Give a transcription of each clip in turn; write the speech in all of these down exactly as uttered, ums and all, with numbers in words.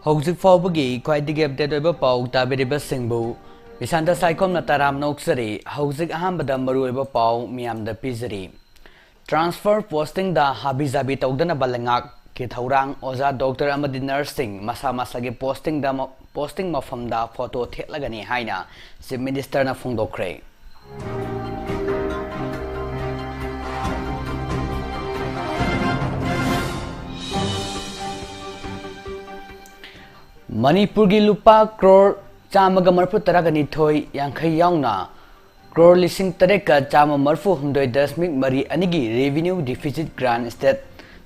ꯍꯧꯖꯤꯛ ꯐꯥꯎꯕꯒꯤ ꯈ꯭ꯋꯥꯏꯗꯒꯤ ꯑꯞꯗꯦꯠ ꯑꯣꯏꯕ ꯄꯥꯎ ꯇꯥꯕꯤꯔꯤꯕꯁꯤꯡꯕꯨ ꯏꯁꯥꯟꯇ ꯁꯥꯏꯈꯣꯝꯅ ꯇꯔꯥꯝꯅ ꯑꯣꯛꯆꯔꯤ꯫ ꯍꯧꯖꯤꯛ ꯑꯍꯥꯟꯕꯗ ꯃꯔꯨꯑꯣꯏꯕ ꯄꯥꯎ ꯃꯤꯌꯥꯝꯗ ꯄꯤꯖꯔꯤ꯫ ꯇ꯭ꯔꯥꯟꯁꯐꯔ ꯄꯣꯁꯇꯤꯡꯗ ꯍꯥꯕꯤ ꯖꯥꯕꯤ ꯇꯧꯗꯅꯕ ꯂꯩꯉꯥꯛꯀꯤ ꯊꯧꯔꯥꯡ, ꯑꯣꯖꯥ, ꯗꯣꯛꯇꯔ ꯑꯃꯗꯤ ꯅꯔꯁꯁꯤꯡ ꯃꯁꯥ ꯃꯁꯥꯒꯤ ꯄꯣꯁꯇꯤꯡꯗ ꯃ-, ꯄꯣꯁꯇꯤꯡ ꯃꯐꯝꯗ ꯐꯣꯇꯣ ꯊꯦꯠꯂꯒꯅꯤ ꯍꯥꯏꯅ ꯆꯤꯐ ꯃꯤꯅꯤꯁꯇꯔꯅ ꯐꯣꯡꯗꯣꯛꯈ꯭ꯔꯦ꯫ ꯃꯅꯤꯄꯨꯔꯒꯤ ꯂꯨꯄꯥ ꯀ꯭ꯔꯣꯔ ꯆꯥꯝꯃꯒ ꯃꯔꯤꯐꯨ ꯇꯔꯥꯒ ꯅꯤꯊꯣꯏ ꯌꯥꯡꯈꯩ ꯌꯥꯎꯅ ꯀ꯭ꯔꯣꯔ ꯂꯤꯁꯤꯡ ꯇꯔꯦꯠꯀ ꯆꯥꯝꯃ ꯃꯔꯤꯐꯨ ꯍꯨꯝꯗꯣꯏ ꯗꯁꯃꯤꯛ ꯃꯔꯤ ꯑꯅꯤꯒꯤ revenue deficit grant state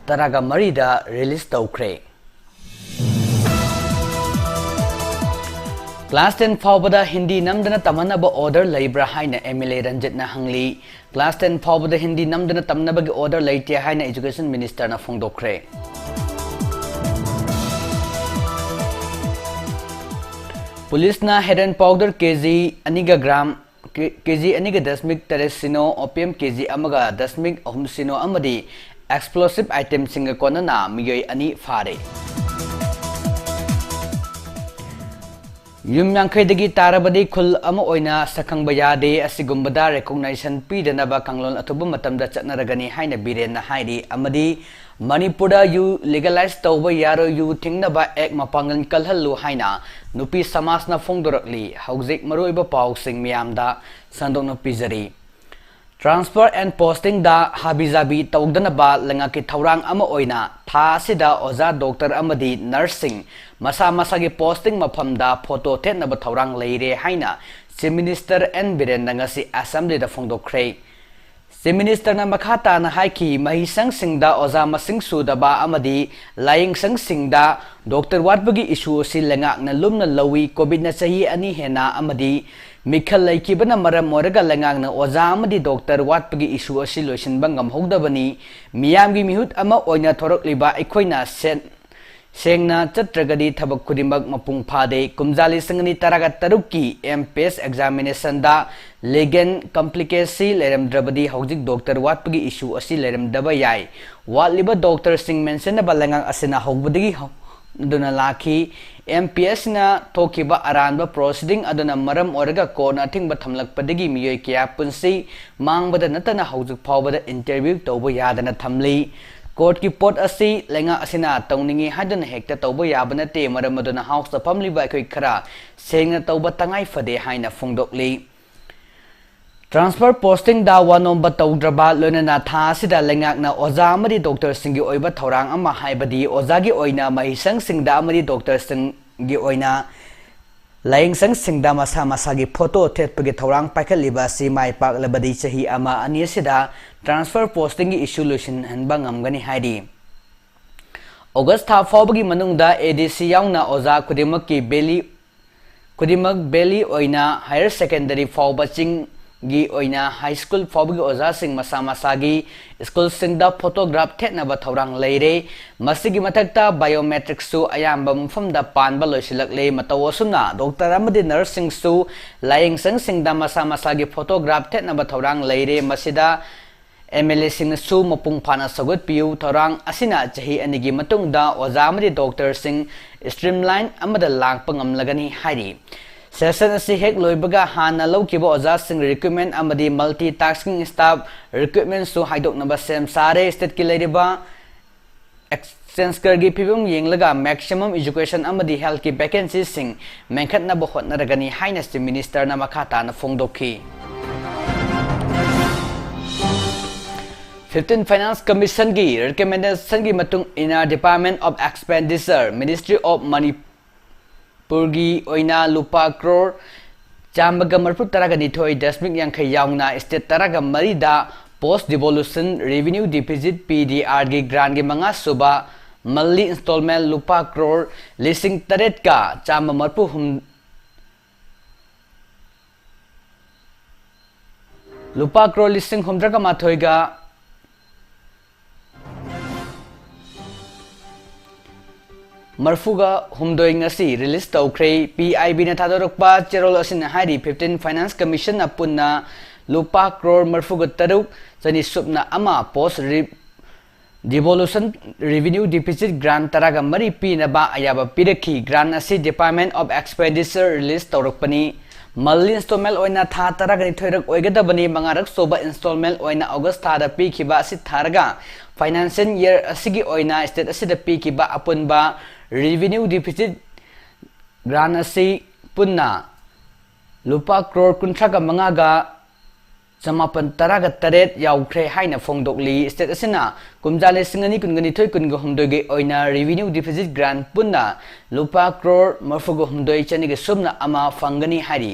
ꯇꯔꯥꯒ ꯃꯔꯤꯗ release ꯇꯧꯈ꯭ꯔꯦ꯫ Class ten ꯐꯥꯎꯕꯗ ꯍꯤꯟꯗꯤ ꯅꯝꯗꯅ ꯇꯝꯍꯟꯅꯕ order ꯂꯩꯕ꯭ꯔꯥ ꯍꯥꯏꯅ MLA ꯔꯟꯖꯤꯠꯅ ꯍꯪꯂꯤ꯫ Class ten ꯐꯥꯎꯕꯗ ꯍꯤꯟꯗꯤ ꯅꯝꯗꯅ ꯇꯝꯅꯕꯒꯤ order ꯂꯩꯇꯦ ꯍꯥꯏꯅ education ministerꯅ ꯐꯣꯡꯗꯣꯛꯈ꯭ꯔꯦ꯫ ꯄꯨꯂꯤꯁꯅ heroin powder ꯀꯦꯖꯤ ꯑꯅꯤꯒ ꯒ꯭ꯔꯥꯝ, ꯀꯦ-, ꯀꯦꯖꯤ ꯑꯅꯤꯒ ꯗꯁꯃꯤꯛ ꯇꯔꯦꯠ ꯁꯤꯅꯣ, opium ꯀꯦꯖꯤ ꯑꯃꯒ ꯗꯁꯃꯤꯛ ꯑꯍꯨꯝ ꯁꯤꯅꯣ ꯑꯃꯗꯤ explosive itemꯁꯤꯡꯒ ꯀꯣꯟꯅꯅ ꯃꯤꯑꯣꯏ ꯑꯅꯤ ꯐꯥꯔꯦ꯫ ꯌꯨꯝ ꯌꯥꯡꯈꯩꯗꯒꯤ ꯇꯥꯔꯕꯗꯤ ꯈꯨꯜ ꯑꯃ ꯑꯣꯏꯅ ꯁꯛꯈꯪꯕ ꯌꯥꯗꯦ꯫ ꯑꯁꯤꯒꯨꯝꯕꯗ recognition ꯄꯤꯗꯅꯕ ꯀꯥꯡꯂꯣꯟ ꯑꯊꯨꯕ ꯃꯇꯝꯗ ꯆꯠꯅꯔꯒꯅꯤ ꯍꯥꯏꯅ ꯕꯤꯔꯦꯟꯅ ꯍꯥꯏꯔꯤ꯫ ꯑꯃꯗꯤ ꯃꯅꯤꯄꯨꯔꯗ ꯌꯨ legalize ꯇꯧꯕ ꯌꯥꯔꯣꯏ, ꯌꯨ ꯊꯤꯡꯅꯕ act ꯃꯄꯥꯡꯒꯜ ꯀꯜꯍꯜꯂꯨ ꯍꯥꯏꯅ ꯅꯨꯄꯤ ꯁꯃꯥꯖꯅ ꯐꯣꯡꯗꯣꯔꯛꯂꯤ꯫ ꯍꯧꯖꯤꯛ ꯃꯔꯨꯑꯣꯏꯕ ꯄꯥꯎꯁꯤꯡ ꯃꯤꯌꯥꯝꯗ ꯁꯟꯗꯣꯛꯅ ꯄꯤꯖꯔꯤ꯫ Transfer and postingꯗ ꯍꯥꯕꯤ ꯖꯥꯕꯤ ꯇꯧꯗꯅꯕ ꯂꯩꯉꯥꯛꯀꯤ ꯊꯧꯔꯥꯡ ꯑꯃ ꯑꯣꯏꯅ ꯊꯥ ꯑꯁꯤꯗ ꯑꯣꯖꯥ, ꯗꯣꯛꯇꯔ ꯑꯃꯗꯤ ꯅꯔꯁꯁꯤꯡ ꯃꯁꯥ ꯃꯁꯥꯒꯤ posting ꯃꯐꯝꯗ ꯐꯣꯇꯣ ꯊꯦꯠꯅꯕ ꯊꯧꯔꯥꯡ ꯂꯩꯔꯦ ꯍꯥꯏꯅ Chief Minister ꯑꯦꯟ ꯕꯤꯔꯦꯟꯅ ꯉꯁꯤ Assemblyꯗ ꯐꯣꯡꯗꯣꯛꯈ꯭ꯔꯦ꯫ Chief Ministerꯅ ꯃꯈꯥ ꯇꯥꯅ ꯍꯥꯏꯈꯤ, ꯃꯍꯩꯁꯪꯁꯤꯡꯗ ꯑꯣꯖꯥ ꯃꯁꯤꯡ ꯁꯨꯗꯕ ꯑꯃꯗꯤ ꯂꯥꯏꯌꯦꯡꯁꯪꯁꯤꯡꯗ ꯗꯣꯛꯇꯔ ꯋꯥꯠꯄꯒꯤ issue ꯑꯁꯤ ꯂꯩꯉꯥꯛꯅ ꯂꯨꯝꯅ ꯂꯧꯏ꯫ COVIDꯅ ꯆꯍꯤ ꯑꯅꯤ ꯍꯦꯟꯅ ꯑꯃꯗꯤ ꯃꯤꯈꯜ ꯂꯩꯈꯤꯕꯅ ꯃꯔꯝ ꯑꯣꯏꯔꯒ ꯂꯩꯉꯥꯛꯅ ꯑꯣꯖꯥ ꯑꯃꯗꯤ ꯗꯣꯛꯇꯔ ꯋꯥꯠꯄꯒꯤ issue ꯑꯁꯤ ꯂꯣꯏꯁꯤꯟꯕ ꯉꯝꯍꯧꯗꯕꯅꯤ꯫ ꯃꯤꯌꯥꯝꯒꯤ ꯃꯤꯍꯨꯠ ꯑꯃ ꯑꯣꯏꯅ ꯊꯣꯔꯛꯂꯤꯕ ꯑꯩꯈꯣꯏꯅ ꯁꯦꯟ-, ꯁꯦꯡꯅ ꯆꯠꯇ꯭ꯔꯒꯗꯤ ꯊꯕꯛ ꯈꯨꯗꯤꯡꯃꯛ ꯃꯄꯨꯡ ꯐꯥꯗꯦ꯫ ꯀꯨꯝꯖꯥ ꯂꯤꯁꯤꯡ ꯑꯅꯤ ꯇꯔꯥꯒ ꯇꯔꯨꯛꯀꯤ MPSC examinationꯗ legal complicacy ꯂꯩꯔꯝꯗ꯭ꯔꯕꯗꯤ ꯍꯧꯖꯤꯛ ꯗꯣꯛꯇꯔ ꯋꯥꯠꯄꯒꯤ issue ꯑꯁꯤ ꯂꯩꯔꯝꯗꯕ ꯌꯥꯏ꯫ ꯋꯥꯠꯂꯤꯕ ꯗꯣꯛꯇꯔꯁꯤꯡ ꯃꯦꯟꯁꯤꯟꯅꯕ ꯂꯩꯉꯥꯛ ꯑꯁꯤꯅ ꯍꯧꯕꯗꯒꯤ ꯍꯧ-, ꯑꯗꯨꯅ ꯂꯥꯛꯈꯤ꯫ ꯑꯦꯝ ꯄꯤ ꯑꯦꯁꯅ ꯊꯣꯛꯈꯤꯕ ꯑꯔꯥꯟꯕ ꯄ꯭ꯔꯣꯁꯤꯗꯤꯡ ꯑꯗꯨꯅ ꯃꯔꯝ ꯑꯣꯏꯔꯒ ꯀꯣꯔꯠꯅ ꯑꯊꯤꯡꯕ ꯊꯝꯂꯛꯄꯗꯒꯤ ꯃꯤꯑꯣꯏ ꯀꯌꯥ ꯄꯨꯟꯁꯤ ꯃꯥꯡꯕꯗ ꯅꯠꯇꯅ ꯍꯧꯖꯤꯛ ꯐꯥꯎꯕꯗ ꯏꯟꯇꯔꯚ꯭ꯌꯨ ꯇꯧꯕ ꯌꯥꯗꯅ ꯊꯝꯂꯤ꯫ ꯀꯣꯔꯠꯀꯤ ꯄꯣꯠ ꯑꯁꯤ ꯂꯩꯉꯥꯛ ꯑꯁꯤꯅ ꯇꯧꯅꯤꯡꯏ ꯍꯥꯏꯗꯨꯅ ꯍꯦꯛꯇ ꯇꯧꯕ ꯌꯥꯕ ꯅꯠꯇꯦ, ꯃꯔꯝ ꯑꯗꯨꯅ ꯍꯥꯎꯁꯇ ꯐꯝꯂꯤꯕ ꯑꯩꯈꯣꯏ ꯈꯔ ꯁꯦꯡꯅ ꯇꯧꯕ ꯇꯉꯥꯏ ꯐꯗꯦ ꯍꯥꯏꯅ ꯐꯣꯡꯗꯣꯛꯂꯤ꯫ ꯇ꯭ꯔꯥꯟꯁꯐꯔ ꯄꯣꯁꯇꯤꯡꯗ ꯋꯥꯅꯣꯝꯕ ꯇꯧꯗ꯭ꯔꯕ ꯂꯣꯏꯅꯅ ꯊꯥ ꯑꯁꯤꯗ ꯂꯩꯉꯥꯛꯅ ꯑꯣꯖꯥ ꯑꯃꯗꯤ ꯗꯣꯛꯇꯔꯁꯤꯡꯒꯤ ꯑꯣꯏꯕ ꯊꯧꯔꯥꯡ ꯑꯃ, ꯍꯥꯏꯕꯗꯤ ꯑꯣꯖꯥꯒꯤ ꯑꯣꯏꯅ ꯃꯍꯩꯁꯪꯁꯤꯡꯗ ꯑꯃꯗꯤ ꯗꯣꯛꯇꯔꯁꯤꯡꯒꯤ ꯑꯣꯏꯅ ꯂꯥꯏꯌꯦꯡꯁꯪꯁꯤꯡꯗ ꯃꯁꯥ ꯃꯁꯥꯒꯤ ꯐꯣꯇꯣ ꯊꯦꯠꯄꯒꯤ ꯊꯧꯔꯥꯡ ꯄꯥꯏꯈꯠꯂꯤꯕ ꯑꯁꯤ ꯃꯥꯏ ꯄꯥꯛꯂꯕꯗꯤ ꯆꯍꯤ ꯑꯃ ꯑꯅꯤ ꯑꯁꯤꯗ ꯇ꯭ꯔꯥꯟꯁꯐꯔ ꯄꯣꯁꯇꯤꯡꯒꯤ ꯏꯁꯨ ꯂꯣꯏꯁꯤꯟꯍꯟꯕ ꯉꯝꯒꯅꯤ ꯍꯥꯏꯔꯤ꯫ ꯑꯣꯒꯁ ꯊꯥ ꯐꯥꯎꯕꯒꯤ ꯃꯅꯨꯡꯗ ꯑꯦ ꯗꯤ ꯁꯤ ꯌꯥꯎꯅ ꯑꯣꯖꯥ ꯈꯨꯗꯤꯡꯃꯛꯀꯤ ꯚꯦꯂꯤ ꯈꯨꯗꯤꯡꯃꯛ ꯚꯦꯂꯤ ꯑꯣꯏꯅ ꯍꯥꯌꯔ ꯁꯦꯀꯦꯟꯗꯔꯤ ꯐꯥꯎꯕ ꯆꯤꯡꯒꯤ ꯑꯣꯏꯅ ꯍꯥꯏ ꯁ꯭ꯀꯨꯜ ꯐꯥꯎꯕꯒꯤ ꯑꯣꯖꯥꯁꯤꯡ ꯃꯁꯥ ꯃꯁꯥꯒꯤ ꯁ꯭ꯀꯨꯜꯁꯤꯡꯗ ꯐꯣꯇꯣꯒ꯭ꯔꯥꯐ ꯊꯦꯠꯅꯕ ꯊꯧꯔꯥꯡ ꯂꯩꯔꯦ꯫ ꯃꯁꯤꯒꯤ ꯃꯊꯛꯇ ꯕꯥꯏꯑꯣꯃꯦꯇ꯭ꯔꯤꯛꯁꯁꯨ ꯑꯌꯥꯝꯕ ꯃꯐꯝꯗ ꯄꯥꯟꯕ ꯂꯣꯏꯁꯤꯜꯂꯛꯂꯦ꯫ ꯃꯇꯧ ꯑꯁꯨꯝꯅ ꯗꯣꯛꯇꯔ ꯑꯃꯗꯤ ꯅꯔꯁꯁꯤꯡꯁꯨ ꯂꯥꯏꯌꯦꯡꯁꯪꯁꯤꯡꯗ ꯃꯁꯥ ꯃꯁꯥꯒꯤ ꯐꯣꯇꯣꯒ꯭ꯔꯥꯐ ꯊꯦꯠꯅꯕ ꯊꯧꯔꯥꯡ ꯂꯩꯔꯦ꯫ ꯃꯁꯤꯗ ꯑꯦꯝ ꯑꯦꯜ ꯑꯦꯁꯤꯡꯅꯁꯨ ꯃꯄꯨꯡ ꯐꯥꯅ ꯁꯧꯒꯠꯄꯤꯌꯨ꯫ ꯊꯧꯔꯥꯡ ꯑꯁꯤꯅ ꯆꯍꯤ ꯑꯅꯤꯒꯤ ꯃꯇꯨꯡꯗ ꯑꯣꯖꯥ ꯑꯃꯗꯤ ꯗꯣꯛꯇꯔꯁꯤꯡ ꯁ꯭ꯇ꯭ꯔꯤꯝꯂꯥꯏꯟ ꯑꯃꯗ ꯂꯥꯛꯄ ꯉꯝꯂꯒꯅꯤ ꯍꯥꯏꯔꯤ꯫ ꯁꯦꯁꯟ ꯑꯁꯤ ꯍꯦꯛ ꯂꯣꯏꯕꯒ ꯍꯥꯟꯅ ꯂꯧꯈꯤꯕ ꯑꯣꯖꯥꯁꯤꯡ ꯔꯤꯀ꯭ꯔꯨꯠꯃꯦꯟ ꯑꯃꯗꯤ ꯃꯜꯇꯤ ꯇꯥꯁꯀꯤꯡ ꯁ꯭ꯇꯥꯐ ꯔꯤꯀ꯭ꯔꯨꯠꯃꯦꯟꯁꯨ ꯍꯥꯏꯗꯣꯛꯅꯕ ꯁꯦꯝ ꯁꯥꯔꯦ꯫ ꯁ꯭ꯇꯦꯠꯀꯤ ꯂꯩꯔꯤꯕ ꯑꯦꯛꯁꯆꯦꯟꯖꯀꯔꯒꯤ ꯐꯤꯕꯝ ꯌꯦꯡꯂꯒ ꯃꯦꯛꯁꯤꯃꯝ ꯏꯖꯨꯀꯦꯁꯟ ꯑꯃꯗꯤ ꯍꯦꯜꯊꯀꯤ ꯚꯦꯀꯦꯟꯁꯤꯁꯤꯡ ꯃꯦꯟꯈꯠꯅꯕ ꯍꯣꯠꯅꯔꯒꯅꯤ ꯍꯥꯏꯅ ꯆꯤꯐ ꯃꯤꯅꯤꯁꯇꯔꯅ ꯃꯈꯥ ꯇꯥꯅ ꯐꯣꯡꯗꯣꯛꯈꯤ꯫ ꯐꯤꯐꯇꯤꯟ ꯐꯥꯏꯅꯥꯟꯁ ꯀꯃꯤꯁꯟꯒꯤ ꯔꯤꯀꯃꯦꯟꯗꯦꯁꯟꯒꯤ ꯃꯇꯨꯡ ꯏꯟꯅ Department of Expenditure, Ministry of Money ꯄꯨꯔꯒꯤ ꯑꯣꯏꯅ ꯂꯨꯄꯥ ꯀ꯭ꯔꯣꯔ ꯆꯥꯝꯃꯒ ꯃꯔꯤꯐꯨ ꯇꯔꯥꯒ ꯅꯤꯊꯣꯏ ꯗꯁꯃꯤꯛ ꯌꯥꯡꯈꯩ ꯌꯥꯎꯅ ꯁ꯭ꯇꯦꯠ ꯇꯔꯥꯒ ꯃꯔꯤꯗ Post Devolution Revenue Deficit, P D R ꯒꯤ ꯒ꯭ꯔꯥꯟꯒꯤ ꯃꯉꯥ ꯁꯨꯕ ꯃꯜꯂꯤ ꯏꯟꯁꯇꯣꯜꯃꯦꯟ ꯂꯨꯄꯥ ꯀ꯭ꯔꯣꯔ ꯂꯤꯁꯤꯡ ꯇꯔꯦꯠꯀ ꯆꯥꯝꯃ ꯃꯔꯤꯐꯨ ꯍꯨꯝ-, ꯂꯨꯄꯥ ꯀ꯭ꯔꯣꯔ ꯂꯤꯁꯤꯡ ꯍꯨꯝꯗ꯭ꯔꯥꯒ ꯃꯥꯊꯣꯏꯒ ꯃꯔꯤꯐꯨꯒ ꯍꯨꯝꯗꯣꯏ ꯉꯁꯤ ꯔꯤꯂꯤꯁ ꯇꯧꯈ꯭ꯔꯦ꯫ ꯄꯤ ꯑꯥꯏ ꯕꯤꯅ ꯊꯥꯗꯣꯔꯛꯄ ꯆꯦꯔꯣꯜ ꯑꯁꯤꯅ ꯍꯥꯏꯔꯤ, ꯐꯤꯐꯇꯤꯟ ꯐꯥꯏꯅꯥꯟꯁ ꯀꯃꯤꯁꯟꯅ ꯄꯨꯟꯅ ꯂꯨꯄꯥ ꯀ꯭ꯔꯣꯔ ꯃꯔꯤꯐꯨꯒ ꯇꯔꯨꯛ ꯆꯅꯤ ꯁꯨꯞꯅ ꯑꯃ ꯄꯣꯁ ꯔꯤ-, Devolution Revenue Deficit Grant ꯇꯔꯥꯒ ꯃꯔꯤ ꯄꯤꯅꯕ ꯑꯌꯥꯕ ꯄꯤꯔꯛꯈꯤ꯫ Grant ꯑꯁꯤ Department of Expenditure release ꯇꯧꯔꯛꯄꯅꯤ꯫ ꯃꯜꯂꯤ installment ꯑꯣꯏꯅ ꯊꯥ ꯇꯔꯥꯒ ꯅꯤꯊꯣꯏꯔꯛ ꯑꯣꯏꯒꯗꯕꯅꯤ꯫ ꯃꯉꯥꯔꯛ ꯁꯨꯕ installment ꯑꯣꯏꯅ August ꯊꯥꯗ ꯄꯤꯈꯤꯕ ꯑꯁꯤ ꯊꯥꯔꯒ financial year ꯑꯁꯤꯒꯤ ꯑꯣꯏꯅ state ꯑꯁꯤꯗ ꯄꯤꯈꯤꯕ ꯑꯄꯨꯟꯕ revenue deficit grant ꯑꯁꯤ ꯄꯨꯟꯅ ꯂꯨꯄꯥ ꯀ꯭ꯔꯣꯔ ꯀꯨꯟꯊ꯭ꯔꯥꯒ ꯃꯉꯥꯒ ꯆꯃꯥꯄꯟ ꯇꯔꯥꯒ ꯇꯔꯦꯠ ꯌꯥꯎꯈ꯭ꯔꯦ ꯍꯥꯏꯅ ꯐꯣꯡꯗꯣꯛꯂꯤ꯫ State ꯑꯁꯤꯅ ꯀꯨꯝꯖꯥ ꯂꯤꯁꯤꯡ ꯑꯅꯤ ꯀꯨꯟꯒ ꯅꯤꯊꯣꯏ ꯀꯨꯟꯒ ꯍꯨꯝꯗꯣꯏꯒꯤ ꯑꯣꯏꯅ revenue deficit grant ꯄꯨꯟꯅ ꯂꯨꯄꯥ ꯀ꯭ꯔꯣꯔ ꯃꯔꯤꯐꯨꯒ ꯍꯨꯝꯗꯣꯏ ꯆꯅꯤꯒ ꯁꯨꯞꯅ ꯑꯃ ꯐꯪꯒꯅꯤ ꯍꯥꯏꯔꯤ꯫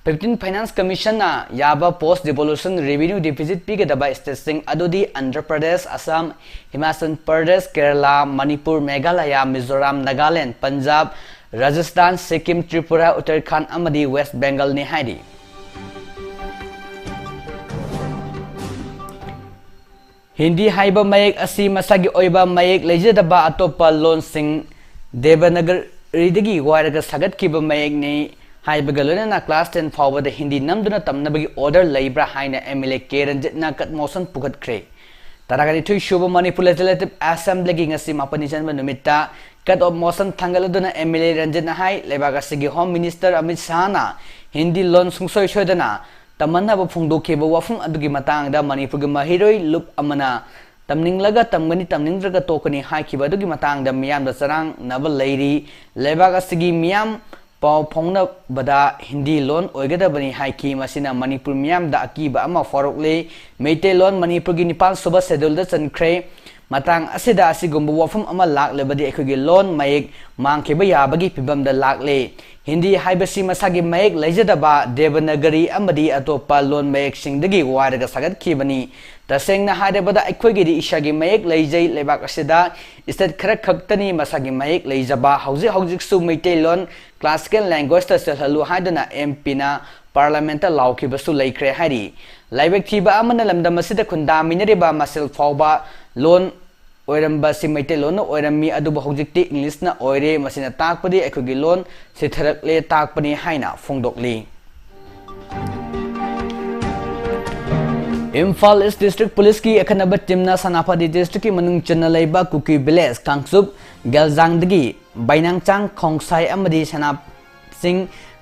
Fifteen Finance Commissionꯅ ꯌꯥꯕ post devolution revenue deficit ꯄꯤꯒꯗꯕ stateꯁꯤꯡ ꯑꯗꯨꯗꯤ ꯑꯟꯙ꯭ꯔ ꯄ꯭ꯔꯗꯦꯁ, ꯑꯁꯥꯝ, ꯍꯤꯃꯥꯆꯜ ꯄ꯭ꯔꯗꯦꯁ, ꯀꯦꯔꯂꯥ, ꯃꯅꯤꯄꯨꯔ, ꯃꯦꯘꯥꯂꯌꯥ, ꯃꯤꯖꯣꯔꯥꯝ, ꯅꯥꯒꯥꯂꯦꯟ, ꯄꯟꯖꯥꯕ, ꯔꯥꯖꯁꯊꯥꯟ, ꯁꯤꯛꯀꯤꯝ, ꯇ꯭ꯔꯤꯄꯨꯔꯥ, ꯎꯠꯇꯔꯈꯥꯟꯗ ꯑꯃꯗꯤ ꯋꯦꯁ꯭ꯠ ꯕꯦꯡꯒꯜꯅꯤ ꯍꯥꯏꯔꯤ꯫ ꯍꯤꯟꯗꯤ ꯍꯥꯏꯕ ꯃꯌꯦꯛ ꯑꯁꯤ ꯃꯁꯥꯒꯤ ꯑꯣꯏꯕ ꯃꯌꯦꯛ ꯂꯩꯖꯗꯕ ꯑꯇꯣꯞꯄ ꯂꯣꯟꯁꯤꯡ ꯗꯦꯕꯅꯒꯔꯤꯗꯒꯤ ꯋꯥꯏꯔꯒ ꯁꯥꯒꯠꯈꯤꯕ ꯃꯌꯦꯛꯅꯤ ꯍꯥꯏꯕꯒ ꯂꯣꯏꯅꯅ class ten ꯐꯥꯎꯕꯗ ꯍꯤꯟꯗꯤ ꯅꯝꯗꯨꯅ ꯇꯝꯅꯕꯒꯤ order ꯂꯩꯕ꯭ꯔꯥ ꯍꯥꯏꯅ MLA ꯀꯦ ꯔꯟꯖꯤꯠꯅ cut motion ꯄꯨꯈꯠꯈ꯭ꯔꯦ꯫ ꯇꯔꯥꯒ ꯅꯤꯊꯣꯏ ꯁꯨꯕ ꯃꯅꯤꯄꯨꯔ Legislative Assemblyꯒꯤ ꯉꯁꯤ ꯃꯥꯄꯟꯅꯤ ꯆꯟꯕ ꯅꯨꯃꯤꯠꯇ cut off motion ꯊꯥꯡꯒꯠꯂꯗꯨꯅ MLA ꯔꯟꯖꯤꯠꯅ ꯍꯥꯏ, ꯂꯩꯕꯥꯛ ꯑꯁꯤꯒꯤ Home Minister ꯑꯃꯤꯠ ꯁꯥꯍꯅ ꯍꯤꯟꯗꯤ ꯂꯣꯟ ꯁꯨꯡꯁꯣꯏ ꯁꯣꯏꯗꯅ ꯇꯝꯍꯟꯅꯕ ꯐꯣꯡꯗꯣꯛꯈꯤꯕ ꯋꯥꯐꯝ ꯑꯗꯨꯒꯤ ꯃꯇꯥꯡꯗ ꯃꯅꯤꯄꯨꯔꯒꯤ ꯃꯍꯩꯔꯣꯏ ꯂꯨꯞ ꯑꯃꯅ ꯇꯝꯅꯤꯡꯂꯒ ꯇꯝꯒꯅꯤ, ꯇꯝꯅꯤꯡꯗ꯭ꯔꯒ ꯇꯣꯛꯀꯅꯤ ꯍꯥꯏꯈꯤꯕ ꯑꯗꯨꯒꯤ ꯃꯇꯥꯡꯗ ꯃꯤꯌꯥꯝꯗ ꯆꯔꯥꯡꯅꯕ ꯂꯩꯔꯤ꯫ ꯂꯩꯕꯥꯛ ꯑꯁꯤꯒꯤ ꯃꯤꯌꯥꯝ ꯄꯥꯎ ꯐꯥꯎꯅꯕꯗ ꯍꯤꯟꯗꯤ ꯂꯣꯟ ꯑꯣꯏꯒꯗꯕꯅꯤ ꯍꯥꯏꯈꯤ꯫ ꯃꯁꯤꯅ ꯃꯅꯤꯄꯨꯔ ꯃꯤꯌꯥꯝꯗ ꯑꯀꯤꯕ ꯑꯃ ꯐꯥꯎꯔꯛꯂꯤ꯫ ꯃꯩꯇꯩꯂꯣꯟ ꯃꯅꯤꯄꯨꯔꯒꯤ ꯅꯤꯄꯥꯟ ꯁꯨꯕ scheduleꯗ ꯆꯟꯈ꯭ꯔꯦ꯫ ꯃꯇꯥꯡ ꯑꯁꯤꯗ ꯑꯁꯤꯒꯨꯝꯕ ꯋꯥꯐꯝ ꯑꯃ ꯂꯥꯛꯂꯕꯗꯤ ꯑꯩꯈꯣꯏꯒꯤ ꯂꯣꯟ ꯃꯌꯦꯛ ꯃꯥꯡꯈꯤꯕ ꯌꯥꯕꯒꯤ ꯐꯤꯕꯝꯗ ꯂꯥꯛꯂꯦ꯫ ꯍꯤꯟꯗꯤ ꯍꯥꯏꯕꯁꯤ ꯃꯁꯥꯒꯤ ꯃꯌꯦꯛ ꯂꯩꯖꯗꯕ ꯗꯦꯕꯅꯒꯔꯤ ꯑꯃꯗꯤ ꯑꯇꯣꯞꯄ ꯂꯣꯟ ꯃꯌꯦꯛꯁꯤꯡꯗꯒꯤ ꯋꯥꯏꯔꯒ ꯁꯥꯒꯠꯈꯤꯕꯅꯤ꯫ ꯇꯁꯦꯡꯅ ꯍꯥꯏꯔꯕꯗ ꯑꯩꯈꯣꯏꯒꯤꯗꯤ ꯏꯁꯥꯒꯤ ꯃꯌꯦꯛ ꯂꯩꯖꯩ꯫ ꯂꯩꯕꯥꯛ ꯑꯁꯤꯗ state ꯈꯔ ꯈꯛꯇꯅꯤ ꯃꯁꯥꯒꯤ ꯃꯌꯦꯛ ꯂꯩꯖꯕ꯫ ꯍꯧꯖꯤꯛ ꯍꯧꯖꯤꯛꯁꯨ ꯃꯩꯇꯩꯂꯣꯟ classical languageꯂꯥꯎꯈꯤꯕꯁꯨ ꯂꯩꯈ꯭ꯔꯦ ꯍꯥꯏꯔꯤ꯫ ꯂꯥꯏꯕꯛ ꯊꯤꯕ ꯑꯃꯅ ꯂꯝꯗꯝ ꯑꯁꯤꯗ ꯈꯨꯟꯗꯥꯃꯤꯟꯅꯔꯤꯕ ꯃꯁꯦꯜ ꯐꯥꯎꯕ ꯂꯣꯟ ꯑꯣꯏꯔꯝꯕꯁꯤ ꯃꯩꯇꯩꯂꯣꯟꯅ ꯑꯣꯏꯔꯝꯃꯤ, ꯑꯗꯨꯕꯨ ꯍꯧꯖꯤꯛꯇꯤ Englishꯅ ꯑꯣꯏꯔꯦ꯫ ꯃꯁꯤꯅ ꯇꯥꯛꯄꯗꯤ ꯑꯩꯈꯣꯏꯒꯤ ꯂꯣꯟ ꯁꯤꯊꯔꯛꯂꯦ ꯇꯥꯛꯄꯅꯤ ꯍꯥꯏꯅ ꯐꯣꯡꯗꯣꯛꯂꯤ꯫ ꯏꯝꯐꯥꯜ ꯏꯁ ꯗꯤꯁꯇ꯭ꯔꯤꯛ ꯄꯨꯂꯤꯁꯀꯤ ꯑꯈꯟꯅꯕ ꯇꯤꯝꯅ ꯁꯦꯅꯥꯄꯇꯤ ꯗꯤꯁꯇ꯭ꯔꯤꯛꯀꯤ ꯃꯅꯨꯡ ꯆꯟꯅ ꯂꯩꯕ ꯀꯨꯀꯤ ꯚꯤꯂꯦꯖ ꯀꯥꯡꯆꯨꯞ, ꯒꯦꯜꯖꯥꯡꯗꯒꯤ ꯕꯩꯅꯥꯡꯆꯥꯡ ꯈꯣꯡꯁꯥꯏ ꯑꯃꯗꯤ ꯁꯦꯅꯥꯞꯁꯤꯡ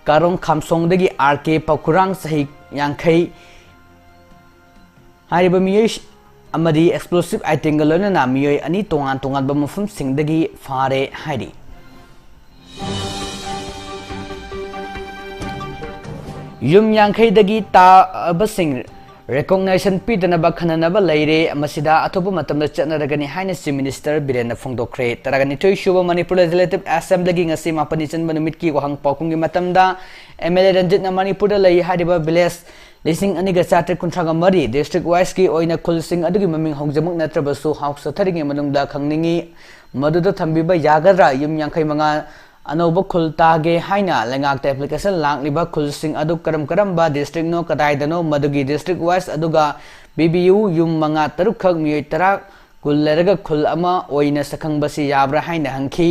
ꯀꯥꯔꯣꯡ ꯈꯥꯝꯁꯣꯡꯗꯒꯤ ꯑꯥꯔ ꯀꯦ ꯄꯥꯎꯈꯨꯔꯥꯡ ꯆꯍꯤ ꯌꯥꯡꯈꯩ ꯍꯥꯏꯔꯤꯕ ꯃꯤꯑꯣꯏ ꯑꯃꯗꯤ ꯑꯦꯛꯁꯄ꯭ꯂꯣꯁꯤꯞ ꯑꯥꯏꯇꯦꯝꯒ ꯂꯣꯏꯅꯅ ꯃꯤꯑꯣꯏ ꯑꯅꯤ ꯇꯣꯉꯥꯟ ꯇꯣꯉꯥꯟꯕ ꯃꯐꯝꯁꯤꯡꯗꯒꯤ ꯐꯥꯔꯦ ꯍꯥꯏꯔꯤ꯫ ꯌꯨꯝ ꯌꯥꯡꯈꯩꯗꯒꯤ ꯇꯥꯕꯁꯤꯡ ꯔꯤꯀꯣꯛꯅꯥꯏꯁꯟ ꯄꯤꯗꯅꯕ ꯈꯟꯅꯅꯕ ꯂꯩꯔꯦ꯫ ꯃꯁꯤꯗ ꯑꯊꯨꯕ ꯃꯇꯝꯗ ꯆꯠꯅꯔꯒꯅꯤ ꯍꯥꯏꯅ ꯆꯤꯐ ꯃꯤꯅꯤꯁꯇꯔ ꯕꯤꯔꯦꯟꯅ ꯐꯣꯡꯗꯣꯛꯈ꯭ꯔꯦ꯫ ꯇꯔꯥꯒ ꯅꯤꯊꯣꯏ ꯁꯨꯕ ꯃꯅꯤꯄꯨꯔ ꯂꯦꯖꯤꯁꯂꯦꯇꯤꯚ ꯑꯦꯁꯦꯝꯕ꯭ꯂꯤꯒꯤ ꯉꯁꯤ ꯃꯥꯄꯟꯅꯤ ꯆꯟꯕ ꯅꯨꯃꯤꯠꯀꯤ ꯋꯥꯍꯪ ꯄꯥꯎꯈꯨꯝꯒꯤ ꯃꯇꯝꯗ ꯑꯦꯝ ꯑꯦꯜ ꯑꯦ ꯔꯟꯖꯤꯠꯅ ꯃꯅꯤꯄꯨꯔꯗ ꯂꯩ ꯍꯥꯏꯔꯤꯕ ꯚꯤꯂꯦꯖ ꯂꯤꯁꯤꯡ ꯑꯅꯤꯒ ꯆꯥꯇ꯭ꯔꯦꯠ ꯀꯨꯟꯊ꯭ꯔꯥꯒ ꯃꯔꯤ ꯗꯤꯁꯇ꯭ꯔꯤꯛ ꯋꯥꯏꯁꯀꯤ ꯑꯣꯏꯅ ꯈꯨꯜꯁꯤꯡ ꯑꯗꯨꯒꯤ ꯃꯃꯤꯡ ꯍꯧꯖꯃꯛ ꯅꯠꯇ꯭ꯔꯕꯁꯨ ꯍꯥꯎ ꯆꯠꯊꯔꯤꯉꯩ ꯃꯅꯨꯡꯗ ꯈꯪꯅꯤꯡꯏ꯫ ꯃꯗꯨꯗ ꯊꯝꯕꯤꯕ ꯌꯥꯒꯗ꯭ꯔꯥ? ꯌꯨꯝ ꯌꯥꯡꯈꯩ ꯃꯉꯥ ꯑꯅꯧꯕ ꯈꯨꯜ ꯇꯥꯒꯦ ꯍꯥꯏꯅ ꯂꯩꯉꯥꯛꯇ ꯑꯦꯄ꯭ꯂꯤꯀꯦꯁꯟ ꯂꯥꯛꯂꯤꯕ ꯈꯨꯜꯁꯤꯡ ꯑꯗꯨ ꯀꯔꯝ ꯀꯔꯝꯕ ꯗꯤꯁꯇ꯭ꯔꯤꯛꯅꯣ, ꯀꯗꯥꯏꯗꯅꯣ, ꯃꯗꯨꯒꯤ ꯗꯤꯁꯇ꯭ꯔꯤꯛ ꯋꯥꯏꯁ ꯑꯗꯨꯒ ꯄꯤꯕꯤꯌꯨ꯫ ꯌꯨꯝ ꯃꯉꯥ ꯇꯔꯨꯛꯈꯛ ꯃꯤꯑꯣꯏ ꯇꯔꯥ ꯀꯨꯜ ꯂꯩꯔꯒ ꯈꯨꯜ ꯑꯃ ꯑꯣꯏꯅ ꯁꯛꯈꯪꯕꯁꯤ ꯌꯥꯕ꯭ꯔꯥ ꯍꯥꯏꯅ ꯍꯪꯈꯤ꯫